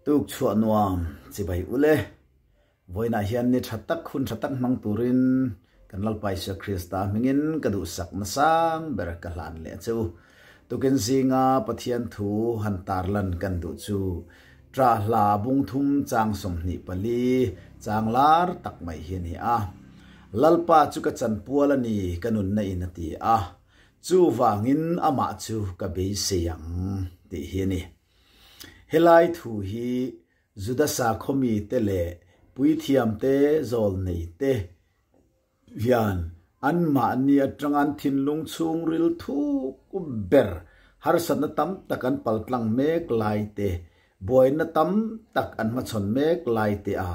Tuk chhuah nuam chibai ule. Vawiinah hian ni tha tak hun tha tak hmang turin kan Lalpa Isua Krista hmingin ka duhsak nasang ber ka hlan leh a che u. Tukin zinga Pathian thu han tarlan kan duh chu Ṭah hla bung thum chang 24 chang lar tak mai hi a ni a. Lalpa chu ka chanpual a ni ka nunna in a ti a, chuvangin amah chu ka beisei ang tih hi a ni. Helai thu hi Juda sakhaw mite leh puithiamte zawlneite hian anmahni atanga an thinlung chhungril thuk ber harsatna tam tak an paltlang mek lai te, buaina tam tak an hmachhawn mek lai te a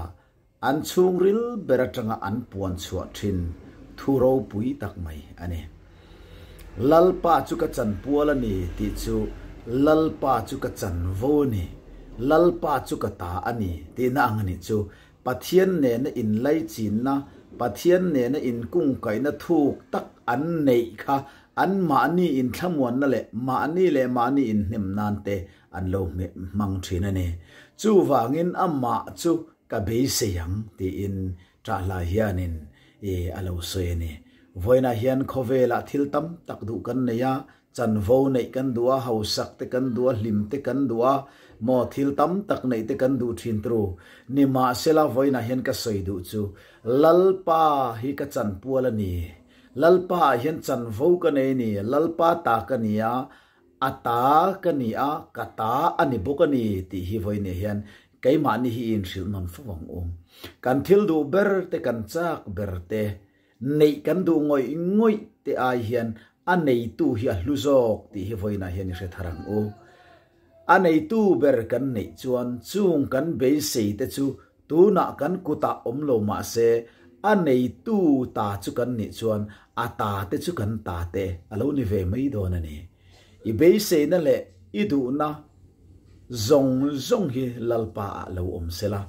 an chhungril ber atanga an puan chhuah thin thu ropui tak mai a ni. Lalpa chu ka chanpual a ni tih chu Lalpa chu ka chanvo a ni, Lalpa chu ka ta a ni tihna ang a nih chu. Pathian nena inlaichinna, Pathian nena inkungkaihna thuk tak an neih kha anmahni inthlamuanna leh mahni leh mahni inhnem nan te an lo hmang thin a ni. Chuvangin amah chu ka beisei ang tiin Ṭahla hianin i a lo sawi a ni. Vawiinah hian khawvelah thil tam tak duh kan nei a, chanvo neih kan duh a, hausak te kan duh a, hlim te kan duh a, maw thil tam tak neih te kan duh thin tru. Nimahsela vawiinah hian ka sawi duh chu Lalpa hi ka chanpual a ni. Lalpa ah hian chanvo ka nei a ni, Lalpa ta ka ni a, a ta ka ni a, ka ta a ni bawk a ni tih hi vawiinah hian Keimahni hi inhrilh nawn fo ang u. Kan thil duh ber te, kan chak ber te, neih kan duh ngawih ngawih te ai hian a neitu hi a hlu zawk tih hi vawiinah hian i hre thar ang u. A neitu ber kan neih chuan chung kan beisei te chu tunah kan kutah awm lo mah se a neitu ta chu kan nih chuan a ta te chu kan ta te a lo ni ve mai dawn a ni. I beiseina leh i duhna zawng zawng hi Lalpa ah lo awm sela.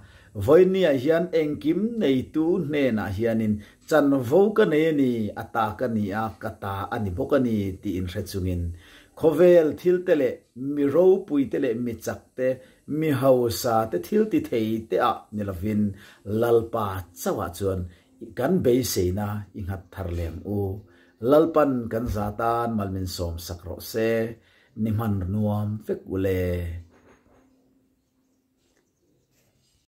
Vawinia hian engkim neitu hnenah hianin chanvo ka nei a ni, a ta ka ni a, ka ta a ni bawk a ni tih inhre chungin khawvel thilte leh mi ropuite leh mi chakte, mi hausate thil ti thei te ah ni lovin Lalpa chauhah chuan kan beiseina i nghat thar lem u. Lalpan kan za tan malmin sawmsak rawh se. Ni hman nuam vek u le.